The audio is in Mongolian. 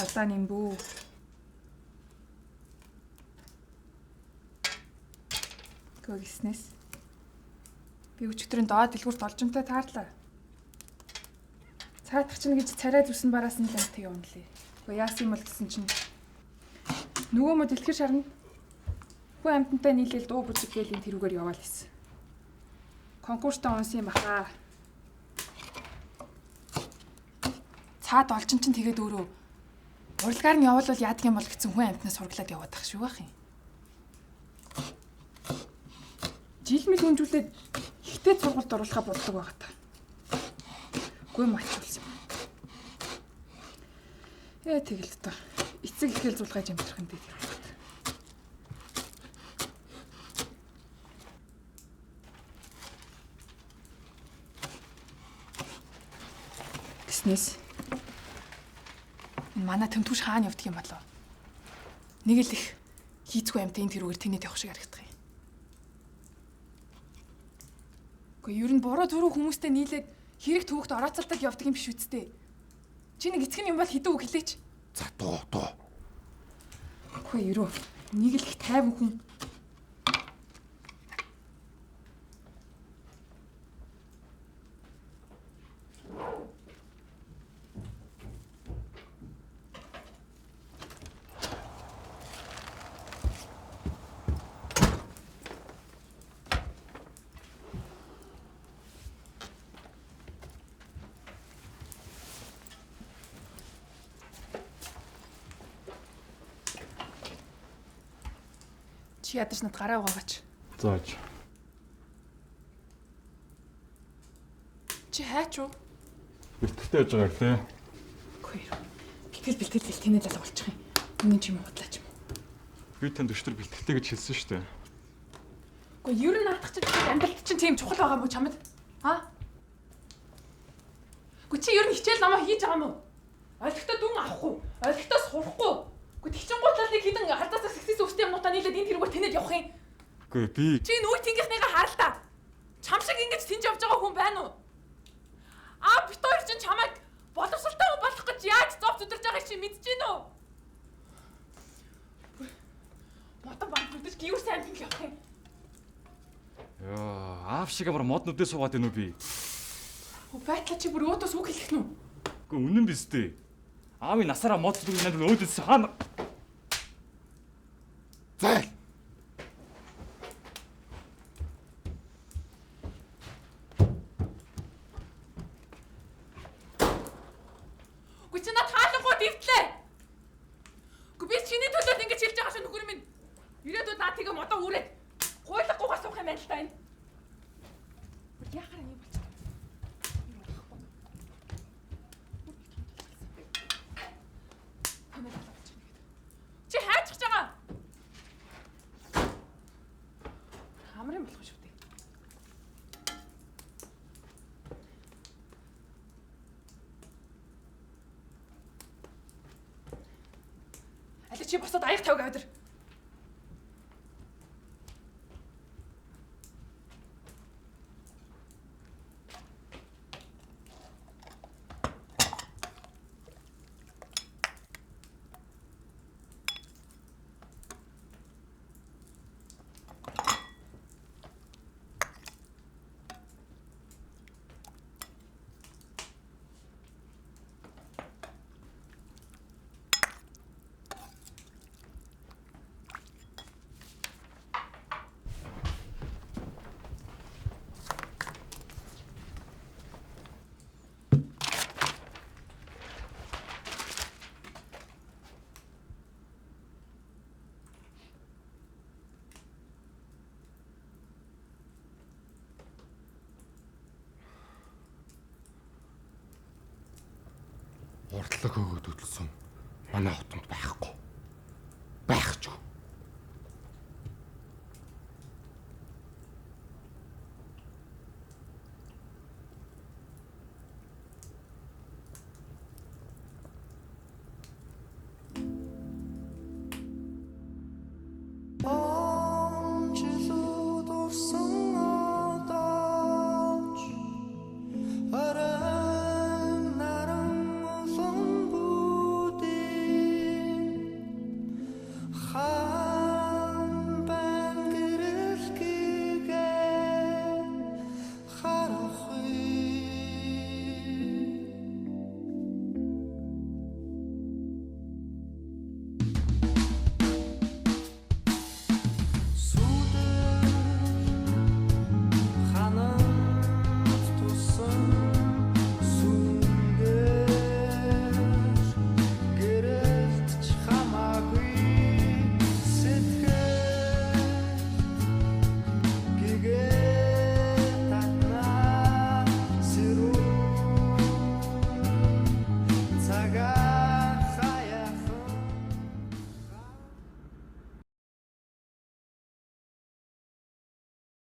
Талаа нэмбүү. Гэгснээс би өчигдрийн доод дэлгүүрт олжимтай таарлаа. Цаатах чинь гэж царай зүсэн бараас нь л амтыг явна лээ. Гэхдээ яасан юм бол гэсэн чинь нөгөө мод дэлхэр шарна. Хүн амтантай нийлээл дуу бүжиг гээлийн тэрүүгээр яваал хийсэн. Конкурстаа унсан юм баха. Цаад олжин чинь тэгээд өөрөө урлагаар нь явуулвал яадаг юм бол гэсэн хүн амтнаас сурглаад яваад ах шүү байх юм. Жил мэл хүнжүүлээд ихтэй сургуульд оруулахаа боддог байгаа та. Үгүй мачулсан юм. Тэгэл одоо эцэг ихэл зулгаж амьдрах юм дээр тэр. Гэснээс энэ манай тэмтүүш хаана явдаг юм болов? Нэг л их хийцгүй амт энэ тэрүүгээр тэнэд явах шиг харагдах юм. Гэхдээ ер нь буруу зүрх хүмүүстэй нийлээд хэрэг төвөгт орооцолдог явдаг юм биш үсттэй. Чи нэг эцэг юм бол хэдэн үг хэлээч. За дуу. Үгүй ерөө нэг л их тайван хүн. Чи ядарч над гараа угаагач. Зааж. Чи хайч уу? Бэлтгэхдээ яж байгаа лээ. Үгүй ээ. Бэлтгэл тэнэ залга болчих юм. Үнэн ч юм уу худлаа ч юм уу. Би танд өчтөр бэлтгэлтэй гэж хэлсэн шүү дээ. Үгүй ер нь наадах чинь амьдралд чинь тийм чухал байгаа мó чамд? Аа? Үгүй чи ер нь хичээл намаа хийж байгаа мó? Олигтой дүн авахгүй, олигтой сурахгүй. Үгүй тэгчин гутлал нэг хідэн алдаасаа сексис өвстэй юмнуудаа нийлээд энэ тэрүүгээр тэнэд явах юм. Үгүй би чи энэ үе тэнгийнхнийгээ харал та. Чам шиг ингэж тэнж явж байгаа хүн байна уу? Аа бит хоёр чинь чамайг боловсралтай хүн болох гэж яаж зов зүдэрж байгааг чи мэдэж гин үү? Модон банк нүдэж гүйр сайн тэнх явах юм. Йоо, аав шиг амар мод нүдээ суугаад байна уу би? Хөө байтлаа чи бүр өөдөөс үг хэлэх нь үү? Үгүй үнэн биз дээ. Аавын насаараа мод зүдэрч надад өөдөөс хаана Зайл. Үгүй чи над хаалангууд эвдлээ. Үгүй би чиний төлөөд ингэж хэлж байгаа шүү нөхөр минь. Ирээдүйд наад тэгээ модоо үрээд гуйлаггүйгээр суух юм байна л та энэ. Бүр яхаараа юм болчих. Чи хайчих байгаа. Амар юм болох шүү дээ. Аль чи босоод аяг тавиг авдир. Урдлаг өгөөд хөдөлсөн манай хотонд байхгүй.